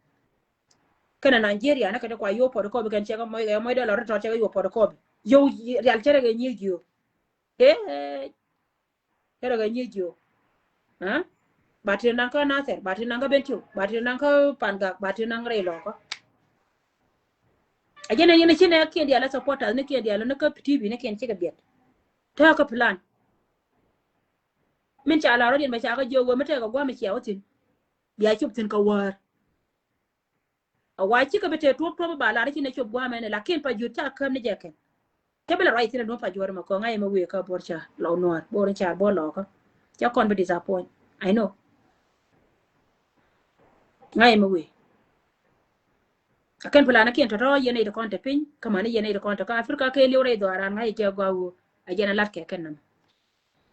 Kɛnɛ Nigeria ni kɛ ti kua yio̱w photocopy kɛn cɛ kɛ moc kɛ moc dee lɔ ri tɔt cɛ kɛ yio̱w photocopy. Yio̱w rial cɛ rɛ kɛ nyiec yio̱w. Ee, cɛ rɛ kɛ nyiec yio̱w. Ɛ? Ba ti naŋ kä Nasir, ba ti naŋ kä Bentiu, ba ti naŋ kä Pangak, ba ti naŋ rɛy lɔkä. A jɛn ɛn yɛn ci nɛ kiɛn diaal ɛ supporters ni kiɛn diaal ni kä T V ni kiɛn cikɛ biɛt. Tääkä plan. Min ca la rɔ̱diɛn bɛ ca kä jiök ɣöö mi tɛkɛ gua̱a̱m mi cia wä thi̱n. Bia cop thi̱n kä wäär. A wa cikɛ bi tëë tuɔ̱p tuɔ̱p ba lar ci nɛ cop gua̱a̱m ɛn, lakin pa jut ca käm ni jɛ kɛn. Te bi la ruac thi̱n a duɔ̱ŋ pa juɔ̱ɔ̱r mɛ kɔ ŋa̱c ɛmɛ wëë kä Bor ca lɔ nuɔ̱ɔ̱r Bor ca Bor lɔkä. Ca kɔn bi disappoint. I know. Ŋa̱c ɛmɛ wëë. A kɛn plan kiɛn tɔ̱tɔ̱ yɛn nɛy ti kɔn te piny kä mani yɛn nɛy ti kɔn te kä Africa kɛ liw rɛy dhɔaaran ŋa̱c jɛ gɔaa ɣöö a jɛn a lat kɛ kɛn nɔmɔ.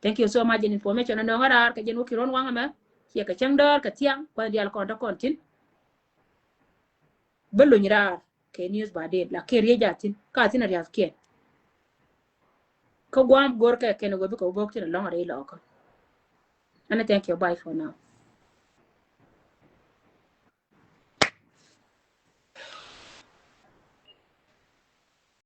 Thank you so much in information. Nɔŋ a raar kɛ jɛn wä ki ruɔ̱n waŋ ɛmɛ ciɛ kɛ cäŋ däär kɛ thiaŋ kua̱n diaal kɔn te kɔn tin. Bä luny raar kɛ news ba den la kɛ riec a thin ka thin a riath kiɛn. Kä guam gor kɛ kɛn wä bikɛ wä bok tin a lɔŋ a rɛy lɔkä. Ɛn a thank you, bye for now.